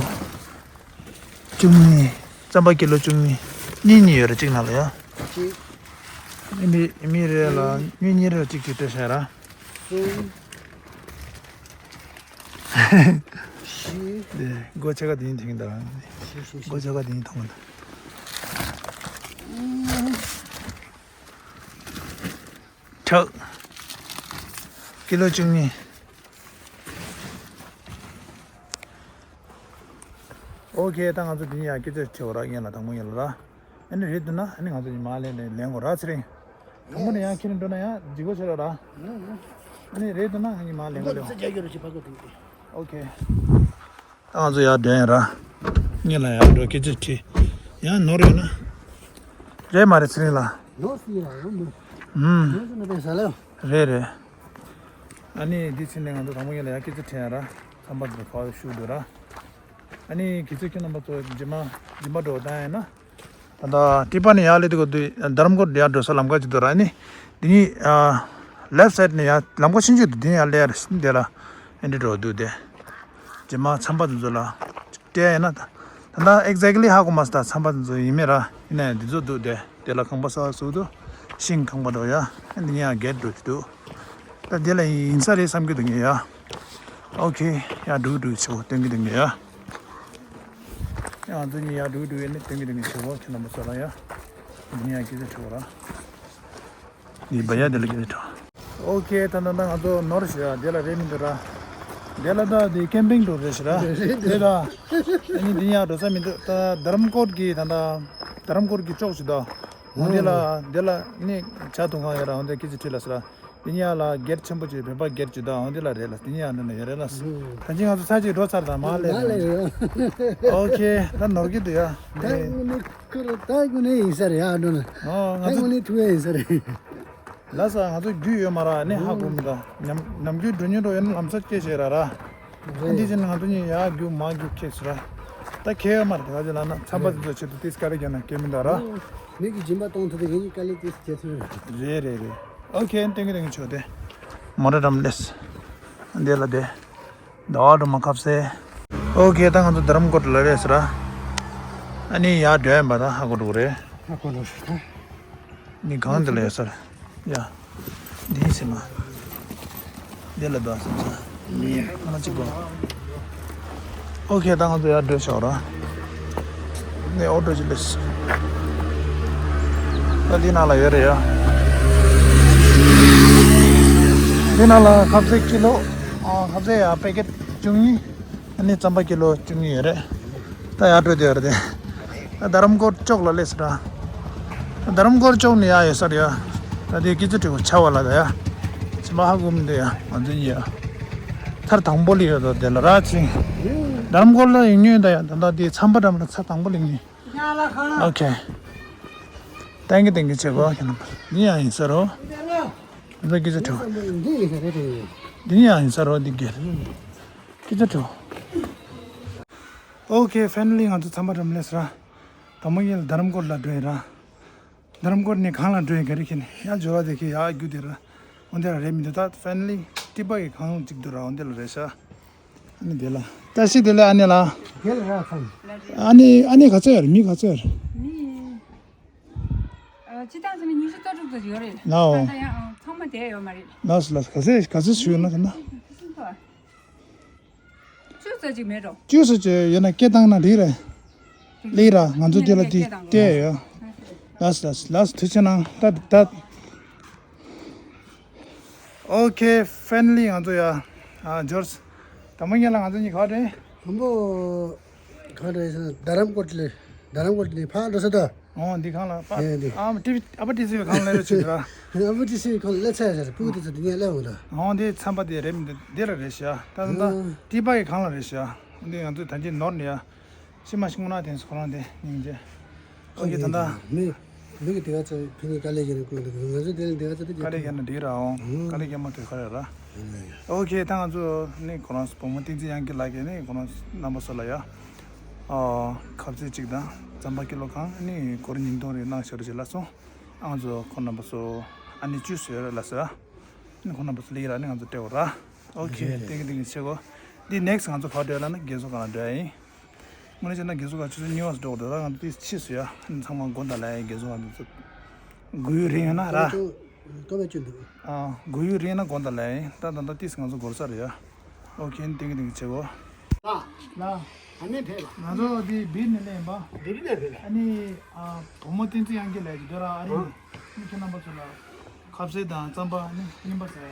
བཅུ་གཉིས། རྩམ་པ་ཀི་ལོ་བཅུ་གཉིས། གཉིས་གཉིས་ཡོད་རེད། གཅིག་ནང་ལ་ཡ། གཅིག་མི་མི་རེ་ལ་གཉིས་གཉིས་རེ་གཅིག་གཅིག་སྤྲད་བཞག་ར། གསུམ། བཞི། དེ་སྒོ་ཕྱེད་ཀ་དེ་ཡིན་ཐེངས་ད། བཞི། བཞི། བཞི། སྒོ་ཕྱེད་ཀ་དེ་ཡིན་ཐོང་ད། ཁྲག་ཀི་ལོ་བཅུ་གཉིས། ཨོ་ཁེ། ད་ང་ཚོ་འདི་ནས་ཡར་སྐད་ཆ་བྱེད་འོ་ར། ངེད་ལ་དང་པོ་ངེད་ལ་ར། ཨ་ནི་རེད་འདུག་ན་ཨ་ནི་ང་ཚོ་ཉི་མ་ལེན་ནས་ལེན་དགོས་ར། ཚེ་རིང་། དང་པོ་ནས་ཡར་ཁྱེར་འགྲོ་ན་ཡང་ལྗིད་པོ་ཆེ་ར་ར། ཨ་ནི་རེད་འདུག་ན་ང་ཉི་མ་ལེན་དགོས་རེད། ཨོ་ཁེ། ད་ང་ཚོ་ཡར་འགྲོ་ཡིན་ར། ངེད་ལ་ཡར་འགྲོ་སྐད་ཆ་དྲིས། ཡང་ནོར་ཡོད་ན། རེད་མ་རེད་ཚེ་རིང་ལགས། ནོར་སྲིད་ཡ་ཡོང་མི། ཨུམ། ནོར་སྲིད་ན་དཔེ་ཟ་ལེ། རེད་རེད། ཨ་ནི་འདི་ཕྱིན་ནས་ང་ཚོ་དང་པོ་ངེད་ལ་ཡར་སྐད་ཆ་དྲིས་ཡ་ར། ཚམས་པ་འདི་ཚོ་ཕར་བཞུགས་འདུག་ར། ཨ་ནི་གལ་སྲིད་ཁྱེད་རྣམ་པ་ཚོ་རྗེས་མ་རྗེས་མ་འགྲོ་བཏང་ཡིན་ན། ད་ལྟ་ཊི་པ་ནས་ཡར་སླེབས་དུས་སྐབས་དུས་རྡ་རམ་ཀོར་ཡར་འགྲོ་ས་ལམ་ཁ་ཅིག་འདུག་ར། ཨ་ནི་འདི་ནི་ལེཕ་སའིཌ་ནས་ཡར་ལམ་ཁ་ཆུང་ཆུང་འདུག་འདི་ནས་ཡར་སླེབས་ཡ་རེད། འདི་ལ་ཨེ་འདྲ་འགྲོ་འདུག་སྟེ། རྗེས་མ་ཚམས་པ་འདི་ཚོ་ལ་སྤྲད་ཡིན་ན། ད་ད་ལྟ་ཨེག་ཛེག་ལི་ཧ་གོ་མ་སོང་། ད་ཚམས་པ་འདི་ཚོ་ཡིན་མིན་ར། ཡིན་ན་ཡང་འདི་ཚོ་འདུག་སྟེ། དེ་ལ་ཁང་པ་གསར་བཟོས་འདུག་ཤིང་ཁང་པ་འདྲ་བོ་ཡ། འདི་ནས་ཡར་གེ་ཊི་འགྲོ་གི་འདུག་ད་དེ་ལ་ཡིན་ས་རེད་བསམ་གྱི་འདུག་ངས་ཡ། ཨོ་ཁེ། ཡར་འགྲོ་གི་འགྲོ་གི་བྱེད་དགོས། སྟོན་གྱི་འདུག་ངས་ཡ། ཡང་ང་ཚོ་གཉིས་ཡར་འགྲོ་གི་འགྲོ་གི་ཡིན་ནི་སྟོན་གྱི་འདུག་ངས་བྱེད་དགོས། ཁྱེད་རྣམ་པ་ཚོ་ལ་ཡ། འདི་ནས་ཡར་སྐད་ཆ་དྲི་དགོས་ར། འདི་བ་ཡ་དེ་ལ་སྐད་ཆ་དྲི། ཨོ་ཁེ། ད་ད་ད་ང་ཚོ་ནོར་ཞིག་ཡ། དེ་ལ་རེད་མི་འདུག་ར། དེ་ལ་ད་དེ་ཀེམ་པིང་འགྲོ་རེད་ཞིག་ར། རེད་ད། ཨ་ནི་འདི་ཡར་འགྲོ་ས་མི་འདུག་ད་རྡ་རམ་ཀོར་གྱི་ད་ད་རྡ་རམ་ཀོར་གྱི་ཕྱོགས་ཞིག་ད། འོ་འདི་ལ་འདི་ལ་ནི་ཇ་འཐུང་ཁང་ཡོད་ར། འོ་འདི་སྐད་ཆ་དྲིས་ལབ་ཞིག་ར། འདི་ནས་ཡར་ལ་གེ་ཊི་ཆེན་པོ་ཅིག་བོད་པ་གེ་ཊི་ཅིག་དང་འོ་འདི་ལ་རེད་ལ། འདི་ནས་ཡར་འགྲོ་ན་ཡོད་རེད་ལ། ད་ཅི་ང་ཚོ་ཚར་གཅིག་འགྲོ་ཚར་དང་མ་སླེབས། མ་སླེབས་ཡོད། ཨོ་ཁེ། ད་ནོར་གྱི་འདུག་ཡ། ད་དངོས་གནས་ཁོ་ར་ད་དངོས་གནས་ཡིན་ས་རེད་ཡ། འགྲོ་ན་ཨོ་ད་ང་ཚོ་དངོས་གནས་ཐུག་ཡ་ཡིན་ས་རེད། ལ་ས་ང་ཚོ་རྒྱུས་ཡོད་མ་ར། ནི་ཧ་གོ་མི་ད། ནམ་ནམ་རྒྱུན་འགྲོ་ཉེན་འགྲོ་ཡོད་ན་ལམ་སང་སྐད་བཤད་ར་ར། རེད། འདི་བཞིན་ང་ཚོ་གཉིས་ཡར་རྒྱུག་མར་རྒྱུག་ཁེལ་སོང་ར། ད་ཁེལ་ཡོད་མ་རེད། ད་ག་ཅི་ལབ་ན་ཚམས་པ་དེ་ཚོ་ཆེད་དུ་ཏིས་དཀའ་ལས་རྒྱག་ན་ཁེལ་མི་འདུག་ར། མིག་གི་སྦྱིན་པ་གཏོང་ཐུབ་པའི་ངེད་ཀྱི་དཀའ་ལས་ཏིས་རྒྱག་ཐུབ་རེད། རེད་རེད་རེད། ཨོ་ཁེ། སྟོན་གྱི་སྟོན་གྱི་ཆོག་དེ། མོ་ཊ་འགྲམ་སླེབས། འདི་ལ་དེ། ཟླ་བ་སྒྲོལ་མ་ཁ་ཟས། ཨོ་ཁེ། ད་ང་ཚོ་རྡ་རམ་ཀོར་ལ་སླེབས་སོང་ར། ཨ་ནི་ཡར་འགྲོ་ཡིན་པ་ད་ཧ་གོ་འགྲོ་གི་རེད། ཧ་གོ་འགྲོ་ཞིག་ད། ནི་གང་དུ་ལ་ཡོད་ས་རེད། ཡ། འདི་ཡིན་ཟེར་མ། འདི་ལ་འདུག་ཟེར་མ། མི་ཡ་མ་གཅིག་པོ། ཨོ་ཁེ། ད་ང་ཚོ་ཡར་འགྲོ་ཆོག་ར། ནི་ཨོ་ཊོ་ཅིག་སླེབས། ད་འདི་ནང་ལ་ཡོད་རེད་ཡ། འདི་ནང་ལ་ཁ་ཟས་ཀི་ལོ། ཨ། ཁ་ཟས་ཡ་པེ་ཀེཊ་བཅུ་གཉིས། ཨ་ནི་རྩམ་པ་ཀི་ལོ་བཅུ་གཉིས་ཡོད་རེད། ད་ཡར་འགྲོ་དེ་ཡོད་རེད་དེ། ད་རྡ་རམ་ཀོར་ཅོག་ལ་སླེབས་སོང་ར། རྡ་རམ་སྐོར་ཅོག་ནས་ཡ་ཡོད་ས་རེད་ཡ། ད་དེ་སྐད་ཆ་དྲི་བ་ཆ་བ་ལ་ད་ཡ། ཕྱི་མ་ཧ་གོ་མི་འདུག་ཡ། ང་ཚོ་གཉིས་ཡ། ཐར་དང་པོ་ལ་ཡོད་དོ་དེ་ལ་ར་ཚིང་། རྡ་རམ་སྐོར་ལ་ཡིན་ཉོས་ད་ཡ། ད་ད་དེ་ཚམ་པ་འགྲམ་ལ་ཚར་དང་པོ་ལ་ཡིན། ཨོ་ཁེ། ཏན་གི་ཏན་གི་བྱེད་དགོས་ཁྱེད་རྣམ་པ། འདི་ཡང་ཡིན་ས་རོ། ང་ཚོ་སྐད་ཆ་དྲི་བ། འདི་ཡང་ཡིན་ས་རོ་འདི་གེ། སྐད་ཆ་དྲི་བ། ཨོ་ཁེ། ཕའི་ནལ་ལི་ང་ཚོ་ཚམ་པ་འགྲམ་སླེབས་སོང་ར། དང་པོ་ཉིད་ལ་རྡ་རམ་སྐོར་ལ་འགྲོ་ཡིན་ར། རྡ་རམ་སྐོར་ནས་གང་ལ་འགྲོ་ཡིན་ག་རེ་ཁྱེད་ནས་ཡང་འབྱོར་བ་དེ་ཁྱེད་ཡག་རྒྱུ་དེ་ར། འོན་ཏེ་ར་རེད་མི་འདུག་ད་ཕའི་ནལ་ལི་ཏི་པ་གི་གང་གཅིག་འདུག་ར། འོན་ཏེ་ལ་རེད་ཤག་ཨ་ནི་དེ་ལ། བཀྲ་ཤིས་བདེ་ལེགས་ཨ་ནེ་ལགས། རྒན་ལགས་ཁམས། ཨ་ནེ་ཨ་ནེ་ག་ཚོད་ཡོད་རེད། མི་ག་ཚོད་ཡོད་རེད། མི། ཨ། སྤྱི་བཏང་ཙམ་ཉི་ཤུ་རྩ་དྲུག་ཙམ་ཡོད་རེད། ལའོ། ད་ལྟ་ཡང་ཨ། ཚང་མ་བསྡད་ཡོད་མ་རེད། ལགས་སོ་ལགས་སོ། ག་ཚོད་ག་ཚོད་ཞུས་ཡོད་ན་ཟེར་ན། བཅུ་ཙམ་ཅིག་མེད་འགྲོ། བཅུ་ཙམ་ཅིག་ཡོད་ན་སྐད་བཏང་ན་འགྲིག་རེད། ལེགས་ར། ང་ཚོ་དེ་ལ་དེ་སྐད་བཏང་ན་བལྟས་ཡོད། ལགས་སོ་ལགས་སོ་ལགས་སོ། ཐུགས་རྗེ་གནང་། ད་ད། ཨོ་ཁེ། ཕའི་ནལ་ལི་ང་ཚོ་ཡ། ཨ། འབྱོར། དང་པོ་ཉིད་ལ་ང་ཚོ་གཉིས་ག་རེད། དང་པོ། ག་རེ་ཟེར་ན་རྡ་རམ་སྐོར་ལ། རྡ་རམ་སྐོར་ནས་ཕར་འགྲོ་ས་ད། ཨོ་འདི་གང་ལ་ཕ། ཨེ་འདི། ཨ་ཏི་བི། ཨ་ཕ་ཏི་སི་བའི་གང་ལ་སླེབས་ཕྱིན་ར། ཨ་ཕ་ཏི་སི་བའི་གང་ལ་སླེབས་ཚར་ཟེར། ཕྲུ་གུ་དེ་ཚོ་འདི་ནས་སླེབས་འོང་ད། ཨོ་འདི་ཚམ་པ་དེ་རེད་མི་འདུག་འདི་ལ་རེད་ཤག་ད་ད་ད། ཨོ། ཏི་པ་གི་གང་ལ་རེད་ཤག་འདི་ང་ཚོ་ད་གིན་ནོར་ནས་ཡ། ཤི་མ་ཤི་སྔོན་ན་དེ་ཁོ་རང་དེ་སྙིང་རྗེ། ཨོ་ཁེ། ད་ད། མི། མི་གི་དེ་ག་ཚོད་ཕ་གིར་དཀའ་ལས་བརྒྱབ་ནས་བསྐུར་འདུག་ང་ཚོ་དེ་ལ་དེ་ག་ཚོད་དེ་དཀའ་ལས་བརྒྱབ་ན་འགྲིག་ར་འོང་། ཨང་། དཀའ་ལས་བརྒྱབ་མ་ཐུབ་ག་རེ་ར། ཨང་། ཨོ་ཁེ། ད་ང་ཚོ་ནི་ཁོ་རང་བུ་མོ་བསྟན་འཛིན་དབྱངས་སྐྱིད་ལགས་ཀྱིས་ནི་ཁོ་རང་རྣམ་པ་ཚོ་ལ་ཡ། ཨ། ཁ་ཟས་གཅིག་དང་རྩམ་པ་ཀི་ལོ་གང་ནི་སྒོར་ཉིས་སྟོང་རེ་གནང་བཞག་རོགས་བྱེད་ལབ་སོང་། ཨ། ང་ཚོ་ཁོ་རྣམ་པ་ཚོ་ཨ་ནི་བཅུ་ཙམ་ཡོད་རེད་ལབ་ཟེར། ནི་ཁོ་རྣམ་པ་ཚོ་ལ་ཡ་ར་ནི་ང་ཚོ་སྤྲད་དགོས་ར། ཨོ་ཁེ། ཏན་གི་ཏན་གི་བྱེད་དགོས། འདི་ནེག་སི་ཊི་ང་ཚོ་ག་པར་འགྲོ་ཡ་ལབ་ན་རྒན་གསོ་ཁང་ལ་འགྲོ་ཡ་ཡིན། དངོས་གནས་བྱས་ན་རྒན་གསོ་ཁང་ཆུ་ཚོད་གཉིས་པ་ཙམ་འགྲོ་དགོས་འདུག་ད་ང་ཚོ་ཏོག་ཙམ་ཕྱིས་སོང་ཡ། ཚང་མ་དགོང་དག་ལ་ཡ་རྒན་གསོ་ཁང་དུ་ཚུད། དགོས་ཡུན་རིང་ཡོད་ན་ར། ཀོ་པ་བཅུ་འདུག་ཨ། དགོས་ཡུན་རིང་ན་དགོང་དག་ལ་ཡ་ཡིན། ད་ད་ལྟ་ཏོག་ཙམ་ང་ཚོ་འགོར་ས་རེད་ཡ། ཨོ་ཁེ། ཏན་གི་ཏན་གི་བྱེད་དགོས། ལ། ལ། ཨ་ནི་ཕེབས་པ། ང་ཚོ་འདི་སྦིར་ནས་སླེབས་ཡིན་པ། སྦིར་ནས་ཕེབས་པ། ཨ་ནི། ཨ། བུ་མོ་བསྟན་འཛིན་དབྱངས་སྐྱིད་ལགས་ཀྱིས་འདི་ར་ཨ་རི་ནས་ཨ་ནི་ཁྱེད་རྣམ་པ་ཚོ་ལ་ཁ་ཟས་དང་རྩམ་པ་ནི་རྙིང་པ་ཟ་ཡ།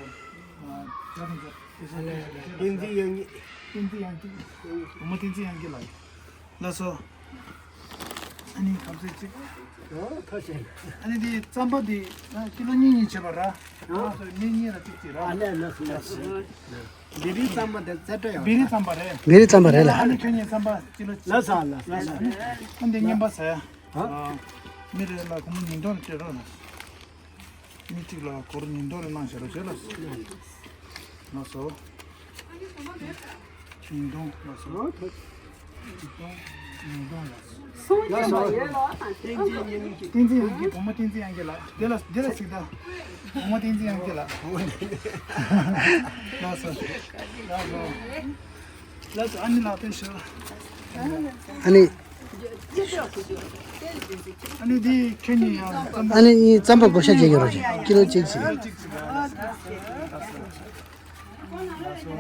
ཨ། ཡག་པོ་འདུག་བསྟན་འཛིན་དབྱངས་སྐྱིད། བསྟན་འཛིན་དབྱངས་སྐྱིད། བུ་མོ་བསྟན་འཛིན་དབྱངས་སྐྱིད་ལགས། ལགས་སོ། ཨ་ནི་ཁ་ཟས་གཅིག་ཨོ་ཐུགས་རྗེ་ཆེ། ཨ་ནི་དེ་རྩམ་པ་དེ་ཨ་ཀི་ལོ་གཉིས་གཉིས་བྱས་པ་ར། ཨོ། ལགས་སོ། མི་གཉིས་ལ་གཅིག་གཅིག་ར། ཨ་ལས། ལགས་སོ་ལགས་སོ། སྦིར་རི་རྩམ་པ་དེ་རྩེ་སྤྲོད་ཡོད། སྦིར་རི་རྩམ་པ་རེད། སྦིར་རི་རྩམ་པ་རེད་ལགས། ཨ་ནི་ཁྱོད་གཉིས་རྩམ་པ་ཀི་ལོ་གཅིག་ལགས་སོ་ལགས་སོ། ཨ་ནི་ཨ་འདི་རྙིང་པ་ཟ་ཡ། ཨ། མི་རེ་ལ་སྒོར་མོ་ཉིས་སྟོང་སྤྲད་རོགས་གནང་། མི་གཅིག་ལ་སྒོར་ཉིས་སྟོང་རེ་གནང་བཞག་རོགས་བྱེད་ལགས་སོ། ལགས་སོ། ཉིས་སྟོང་ལགས་སོ། ཉིས་སྟོང་ཉིས་སྟོང་ལགས་སོ། སུམ་ཅུ་མ་ཡོད་ལ། བསྟན་འཛིན་དབྱངས་སྐྱིད། བུ་མོ་བསྟན་འཛིན་དབྱངས་སྐྱིད་ལགས། དེ་ལ་དེ་ལ་གཟིགས་དང་། བུ་མོ་བསྟན་འཛིན་དབྱངས་སྐྱིད་ལགས། ལགས་སོ། ལགས་སོ། ལགས་སོ། ཨ་ནི་ལགས་ཕེབས་ཤོག་ཨ་ནི། ཨ་ནི་འདི་ཁྱོད་གཉིས་ཡང་རྩམ་པ། ཨ་ནི་གཉིས་རྩམ་པ་བགོ་བཤའ་བྱེད་ཀྱི་རོགས་བྱེད། ཀི་ལོ་གཅིག་ཅིག་ཨ་གཅིག་ཅིག་ཨ། ལགས་སོ། ལགས་སོ།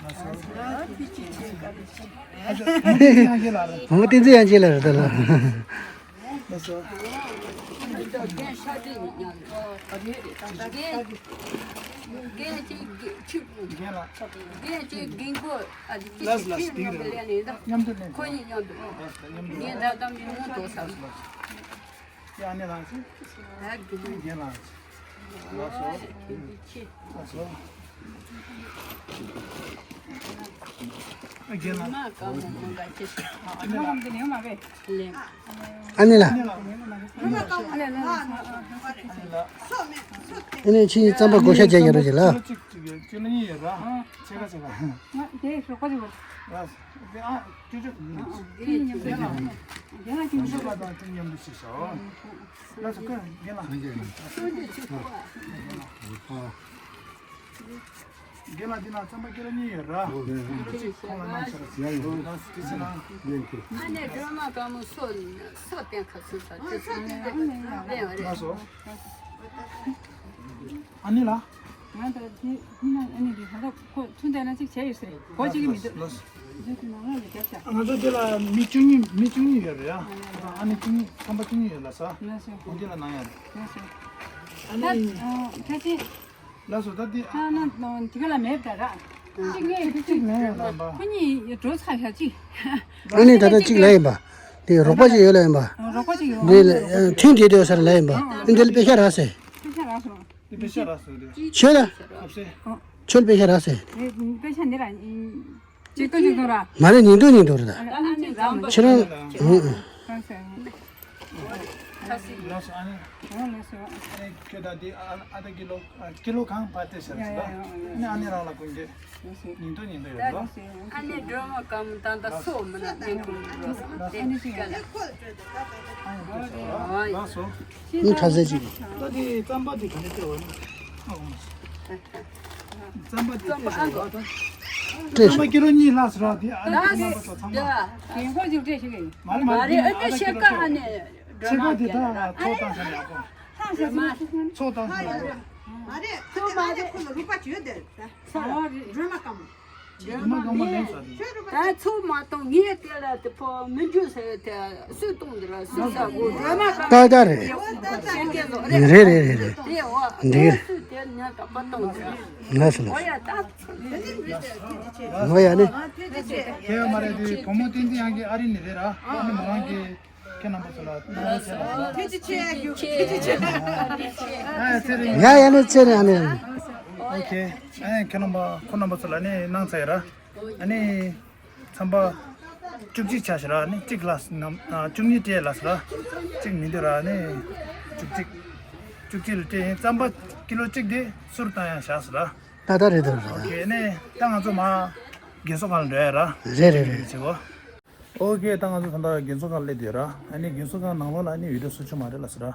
ལགས་སོ། བུ་མོ་བསྟན་འཛིན་དབྱངས་སྐྱིད་ལགས་རེད་ད་ལགས། ལགས་སོ། རྒན་ཤ་དེ་ཉག་རྒན་ཅིག་ཆིག་རྒན་ལགས། རྒན་ཅིག་རྒན་གོ་ཨ་ཅིག་ལགས་སོ་ལགས་སོ། ཅིག་ཅིག་ལ་ལས་ནས་ད་མཉམ་དུ་ལེན། ཁོ་གཉིས་མཉམ་དུ། ལགས་སོ་མཉམ་དུ་རྒན་ལེན། ད་ད་མི་མོ་དོ་ས། ཡ་ཨ་ནེ་ལགས་སོ། ཨ་རྒན་ལགས་སོ། ལགས་སོ། ལགས་སོ། ཨ་རྒན་ལགས། ཨ་ནེ་ལགས། ཨ་ནེ་ལགས། ཨ་ནེ་ཁྱེད་རྩམ་པ་བགོ་བཤའ་བྱས་ཡོད་རེད་ལགས། ཅིག་ཅིག་ཡོད། ཅིག་ལ་གཉིས་ཡོད་ར། ཨ། ཕྱེད་ཀ་ཕྱེད་ཀ། ང་དེ་ཞོགས་པ་ཅིག་བར། ལགས། དེ་ཨ་ཅོ་ཅོ། ཨ་ཨ་དེ་མཉམ་དུ། དེ་ལ་དེ་མཉམ་དུ། ཅོ་ཅོ་ལགས་དང་དེ་མཉམ་དུ་བྱས་ཤོག་ལགས་སོ། ཀ་རྒན་ལགས། ཨ། རྒན་ལགས་འདི་ན་རྩམ་པ་ཀི་ལོ་གཉིས་ཡོད་ར། ཀི་ལོ་གཅིག་ཁོང་ལ་གནང་ཤོག་ཡ་ཡོད། ལགས་སོ། དེ་ཕྱིན་ན། ཨ་ནེ་སྒྲོལ་མ་དཀར་མོ་སོ་སོ་བསྟན་ཁ་སོ་ས་དེ་སོ་ནས་ཨ་ནེ་ལ་ཡང་ལེན་བ་རེད། ལགས་སོ། ཨ་ནེ་ལགས། ང་ད་དེ་དེ་ན་ཨ་ནེ་དེ་ད་ལྟ་ཁོ་ཐུག་འདས་ན་ཅིག་བྱས་ཡོད་ས་རེད། གོ་ཅིག་གི་མི་འདུག་ལགས་སོ། དེ་ཚོ་ནང་ལ་རྒྱབ་བྱ། ང་ཚོ་དེ་ལ་མི་བཅུ་གཉིས། མི་བཅུ་གཉིས་ཡོད་རེད་ཡ། ཨ་ནེ་བཅུ་གཉིས། རྩམ་པ་བཅུ་གཉིས་ཡོད་ལགས་སོ། ལགས་སོ། འོ་དེ་ལ་གནང་ཡ་རེད། ལགས་སོ། ཨ་ནེ། ད་ཨ་ཁ་ཆེ། ལགས་སོ། ད་འདི་ཨ་ན་ནོ་དེ་ག་ལ་མེད་ད་ར། གཅིག་ངས་གཅིག་ངས་ལབ་པ། ཁོ་གཉིས་འགྲོ་ཚར་ཤག་གཅིག་ཨ་ནི་ད་ལྟ་གཅིག་ལ་ཡིན་པ། དེ་རོགས་པ་ཅིག་ཡོད་ལ་ཡིན་པ། རོགས་པ་ཅིག་ཡོད། འདི་ལ་ཐིང་དེ་དེ་ཡོད་ས་རེད་ལ་ཡིན་པ། འདི་ལ་དཔེ་ཤ་རག་སེ། དཔེ་ཤ་རག་སོང་། དེ་དཔེ་ཤ་རག་སོང་དེ། ཁྱོད་ལ། ཁ་ཤས། ཁྱོད་ལ་དཔེ་ཤ་རག་སེ། དཔེ་ཤ་འདི་ར། ཅིག་ཏུ་ཅིག་ཏུ་ར། མ་རེད། ཉིན་དུ་ཉིན་དུ་རེད་ད། ཁྱེད་རང་། ཁ་ཤས། ལགས་སོ། ཨ་ནི། ཨ་ནི་ཁྱོད་ད་དེ་ཨ་ཨ་ད་ཀི་ལོ་ཨ་ཀི་ལོ་གང་བ་དེ་ཟེར་ཟེར་ད། ཨ་ནི་ཨ་ནི་རང་ལ་ཀུན་གྱི་ཉིན་དུ་ཉིན་དུ་ཡོད་ལོ། ཨ་ནི་སྒྲོལ་མ་དཀར་མོ་ད་ད་སོ་མི་ན་དེ་ཀུན་འགྲོ་དེ་ཀ་ལ། ཨ་ནི་ཁ་ཟས་ཅིག་ད་དེ་རྩམ་པ་དེ་ག་ནས་སྤྲད་བ་ནི། རྩམ་པ་དེ་སྤྲད་ཤོག་ད། རྩམ་པ་ཀི་ལོ་གཉིས་ལྷག་ཟེར་བ་དེ་ཨ་ནི་ཁོ་ན་པ་ཚོ་ཚང་མ། རྒན་ཁོག་ཅིག་སྤྲད་ཤིག་མ་རེད་མ་རེད། ཨ་ནི་ཕྱེད་ཀ་ཨ་ནི། ཕྱེད་ཀ་དེ་ད་ཚོ་བཏང་ཤོག་ཡག་པོ། ཚོ་བཏང་ཤོག་ཡག་པོ། མ་རེད། ཁོ་མ་རེད། ཁོ་ལ་རུ་པ་བྱོས་དེ། སྒྲོལ་མ་དཀར་མོ། སྒྲོལ་མ་དཀར་མོ་ལེན་ས་དེ། ད་ཚོ་མ་གཏོང་ངས་དེ་ལ་དེ་ཕོ་མི་འཇུ་ཟེར་དེ་སུས་གཏོང་དེ་ལ་སུས་ཟ་གོ། སྒྲོལ་མ་དཀར་མོ། ད་ད་རེད། ཞེ་སྐད་ལོ་རེད། རེད་རེད་རེད་རེད། དེ་འོ་འདི་སུས་དེ་ཉ་དག་པ་གཏོང་དེ། ལགས་སོ་ལགས་སོ། འོ་ཡ་ད་ཚོ་འོ་ཡ་ནི། ཁྱེད་མ་རེད་དེ་བུ་མོ་བསྟན་འཛིན་དབྱངས་སྐྱིད་ཨ་རི་ནས་རེད་ར། ཨ་ནི་མོ་རང་གི་ཁྱེད་རྣམ་པ་ཚོ་ལ་ཐུགས་རྗེ་ཆེ། ཐུགས་རྗེ་ཆེ། ཐུགས་རྗེ་ཆེ། ཨ་ཚེ་རིང་། ཡ་ཡ་ནི་ཚེ་རིང་ཨ་ནི། ཨོ་ཁེ། ཨ་ཁྱེད་རྣམ་པ་ཁོ་རྣམ་པ་ཚོ་ལ་ནི་གནང་ཚར་ཡོད་ར། ཨ་ནི་ཚན་པ་བཅུ་གཅིག་ཆགས་ཤག་ར། ཨ་ནི་གཅིག་ལ་ནམ་ཨ་བཅུ་གཉིས་སྤྲད་ལ་ཟེར་ར། གཅིག་མི་འདུག་ར། ཨ་ནི་བཅུ་གཅིག་བཅུ་གཅིག་ལ་སྤྲད་ཡིན། རྩམ་པ་ཀི་ལོ་གཅིག་དེ་གསུར་བཏང་ཡ་བཞག་ཟེར་ར། ད་ལྟ་རེད་དོ། ཨོ་ཁེ། ཨ་ནི་ད་ང་ཚོ་མ་རྒན་གསོ་ཁང་ལ་འགྲོ་ཡ་ར། རེད་རེད་རེད། བྱེད་གོ། ཨོ་ཁེ། ད་ང་ཚོ་ད་ལྟ་རྒན་གསོ་ཁང་སླེབས་ཡོད་ར། ཨ་ནི་རྒན་གསོ་ཁང་ནང་ལོགས་ལ་ཨ་ནི་བི་ཌིའོ་བཟོ་ཆོག་མ་རེད་ལ་ཟེར་ར།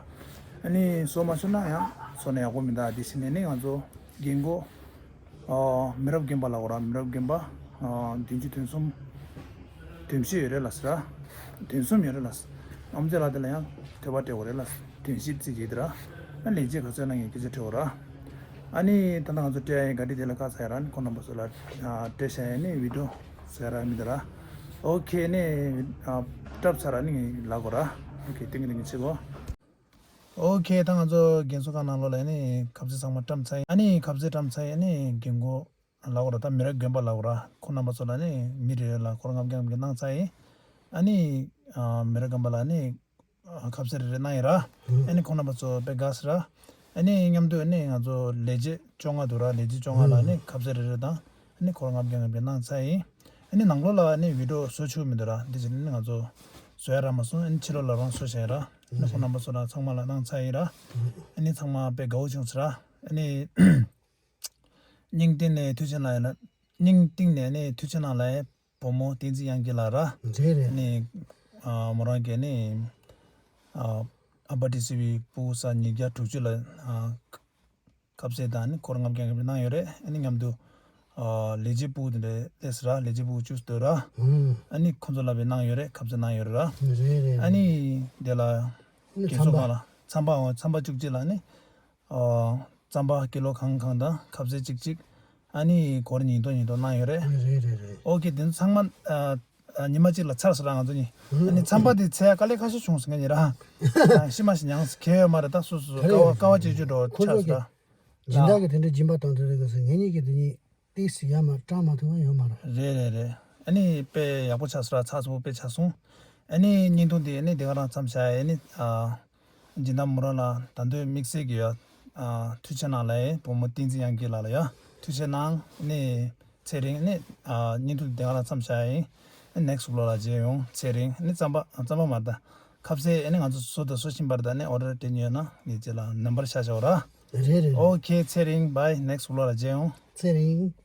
ཨ་ནི་བཟོ་མ་ཆོག་ན་ཡང་བཟོ་ན་ཡག་པོ་མི་འདུག་དེ་བཞིན་ཨ་ནི་ང་ཚོ་རྒན་གོག་ཨ་མི་རབས་རྒན་པ་ལབ་དགོས་ར། མི་རབས་རྒན་པ་ཨ་བདུན་ཅུ་དོན་གསུམ་དོན་བཞི་ཡོད་རེད་ལ་ཟེར་ར། དོན་གསུམ་ཡོད་རེད་ལ་ཟེར། ཨམ་ཅོག་ལགས་དེ་ལ་ཡང་ཐོས་པ་སྤྲད་དགོས་རེད་ལ་ཟེར། དོན་བཞི་བརྩི་གི་དེ་ར། ཨ་ལས་བྱེད་ག་ཚོད་གནང་ཡིན་སྐད་ཆ་དྲི་དགོས་ར། ཨ་ནི་ད་ལྟ་ང་ཚོ་སྤྲད་ཡ་ཡིན། ག་འདྲ་དེ་ལ་བཀའ་ཚ་ཡ་ར། ཨ་ནི་ཁོང་རྣམ་པ་ཚོ་ལ་ཨ་སྤྲད་བཞག་ཡ་ནི་བི་ཌིའོ་ཟེར་ར་མི་འདུག་ར། ཨོ་ཁེ། ནི་ཨ་སྐྲབ་ཚར་ར་ནི་ལབ་དགོས་ར། ཨོ་ཁེ། ཏིང་ཏིང་བྱེད་དགོས། ཨོ་ཁེ། ད་ང་ཚོ་རྒན་གསོ་ཁང་ནང་ལོགས་ལ་ནི་ཁ་ཟས་ཚང་མ་བཀྲམ་ཚར་ཡིན། ཨ་ནི་ཁ་ཟས་བཀྲམ་ཚར་ཡིན། ཨ་ནི་རྒན་གོག་ལབ་དགོས་ར། ད་མི་རབས་རྒན་པ་ལབ་དགོས་ར། ཁོང་རྣམ་པ་ཚོ་ལ་ནི་མི་རེ་རེ་ལ་སྒོར་ལྔ་བརྒྱ་ལྔ་བརྒྱ་གནང་ཚར་ཡིན། ཨ་ནི་ཨ་མི་རབས་རྒན་པ་ལ་ནི་ཨ་ཁ་ཟས་རེ་རེ་གནང་ཡིན་ར། ཨ་ནི་ཁོང་རྣམ་པ་ཚོ་དཔེ་དགའ་སི་ར། ཨ་ནི་མཉམ་དུ་ཨ་ནི་ང་ཚོ་ལས་བྱེད་བཅོ་ལྔ་འདུག་ར། ལས་བྱེད་བཅོ་ལྔ་ལ་ནི་ཁ་ཟས་རེ་རེ་དང་ཨ་ནི་སྒོར་ལྔ་བརྒྱ་ལྔ་བརྒྱ་གནང་ཚར་ཡིན། ཨ་ནི་ནང་ལོགས་ལ་ཨ་ནི་བི་ཌིའོ་བཟོ་ཆོག་མི་འདུག་ར། འདི་བྱས་ནས་ང་ཚོ་བཟོ་ཡ་རག་མ་སོང་། ཨ་ནི་ཕྱི་ལོགས་ལ་རང་བཟོ་བྱས་ར། ཨ་ནི་ཁོང་རྣམ་པ་ཚོ་ལ་ཚང་མ་ལ་གནང་ཚར་ཡིན་ར། ཨ་ནི་ཚང་མ་དཔེ་དགའ་བོ་བྱུང་སི་ར། ཨ་ནི་སྙིང་གཏིང་ནས་ཐུགས་རྗེ་གནང་ཡ་ལ། སྙིང་གཏིང་ནས་ཨ་ནི་ཐུགས་རྗེ་གནང་ལ་ཡ། བུ་མོ་བསྟན་འཛིན་དབྱངས་སྐྱིད་ལགས་ར། རེད་རེད། ཨ་ནི་ཨ་མོ་རང་གིས་ཨ་ནི་ཨ་ཨ་པ་ཊི་སི་བི་ཕྲུ་གུ་ས་ཉིས་བརྒྱ་དྲུག་ཅུ་ལ་ཨ་ཁ་ཟས་དང་ཨ་ནི་སྒོར་ལྔ་བརྒྱ་ལྔ་བརྒྱ་གནང་ཡོད་རེད། ཨ་ནི་མཉམ་དུ་ཨ་ལས་བྱེད་ཕྲུ་གུ་དེ་འདྲ་སླེབས་སི་ར། ལས་བྱེད་ཕྲུ་གུ་བཅུ་ཙམ་འདུག་ར། ཨ་ནི་ཁོང་ཚོ་ལ་དཔེ་གནང་ཡོད་རེད། ཁ་ཟས་གནང་ཡོད་རེད་ར། རེད་རེད། ཨ་ནི་དེ་ལ་ཨ་ནི་རྒན་གསོ་ཚན་པ་ཁང་ལ་ཚན་པ་འོ་ཚན་པ་བཅུ་གཅིག་ལ་ཨ་ནི་ཨ་རྩམ་པ་ཀི་ལོ་གང་གང་དང་ཁ་ཟས་གཅིག་གཅིག་ཨ་ནི་སྒོར་ཉིས་སྟོང་ཉིས་སྟོང་གནང་ཡོད་རེད། རེད་རེད་རེད། ཨོ་ཁེ། དེ་ཚོ་ཚང་མ་ཨ་ཨ་ཉི་མ་གཅིག་ལ་ཚར་སོང་ར་ང་ཚོ་གཉིས། ཨ་ནི་ཚན་པ་དེ་ཚད་དཀའ་ལས་ཁག་ཤོས་བྱུང་སོང་ངེད་གཉིས་ར། ཤི་མ་ཤི་མྱངས་སོང་། གལ་ཡོད་མ་རེད། ད་སོ་སོ་དཀའ་བ་དཀའ་བ་སྤྱད་རྒྱུ་འགྲོ་ཆགས་སོང་ད། སྦྱིན་བདག་གི་དེ་འདྲ་སྦྱིན་པ་གཏོང་དུས་རེད་ག་ཟེར། ངེད་གཉིས་ཀྱི་དེ་གཉིས་ཏིག་སི་ཡ་མ་སྐྲག་མ་ཐུབ་པ་ཡོད་མ་རེད། རེད་རེད་རེད། ཨ་ནི་དཔེ་ཡག་པོ་ཆགས་སོང་ར། ཚགས་ཚུད་པོ་དཔེ་ཆགས་སོང་། ཨ་ནི་བརྙན་ཐུང་དེ་ཨ་ནི་དེ་ག་རང་མཚམས་བཞག་ཨ་ནི་ཨ། སྦྱིན་བདག་མོ་རང་ལ་ད་དུང་དམིགས་བསལ་གྱི་ཡ། ཨ་ཐུགས་རྗེ་གནང་ལབ་ཡིན། བུ་མོ་བསྟན་འཛིན་དབྱངས་སྐྱིད་ལགས་ལ་ཡ་ཐུགས་རྗེ་གནང་། ཨ་ནི་ཚེ་རིང་། ཨ་ནི་ཨ་བརྙན་ཐུང་དེ་ག་རང་མཚམས་བཞག་ཡིན། ཨ་ནེག་སི་ཊི་བི་ལོག་ལ་མཇལ་ཡོང་། ཚེ་རིང་། ཨ་ནི་རྩམ་པ་ཨ་རྩམ་པ་མ་རེད་ད། ཁ་ཟས་ཨ་ནི་ང་ཚོ་བཟོ་དང་བཟོ་བཞིན་པ་རེད་ད། ཨ་ནི་ཨོ་ཌར་སྤྲད་མཁན་ཡོད་ན་ངེད་ཅག་ལ་ནམ་བར་ཤ་ཤོག་ར། རེད་རེད་རེད། ཨོ་ཁེ། ཚེ་རིང་། བྷའི། ནེག་སི་ཊི་བི་ལོག་ལ་མཇལ་ཡོང་། ཚེ་རིང་།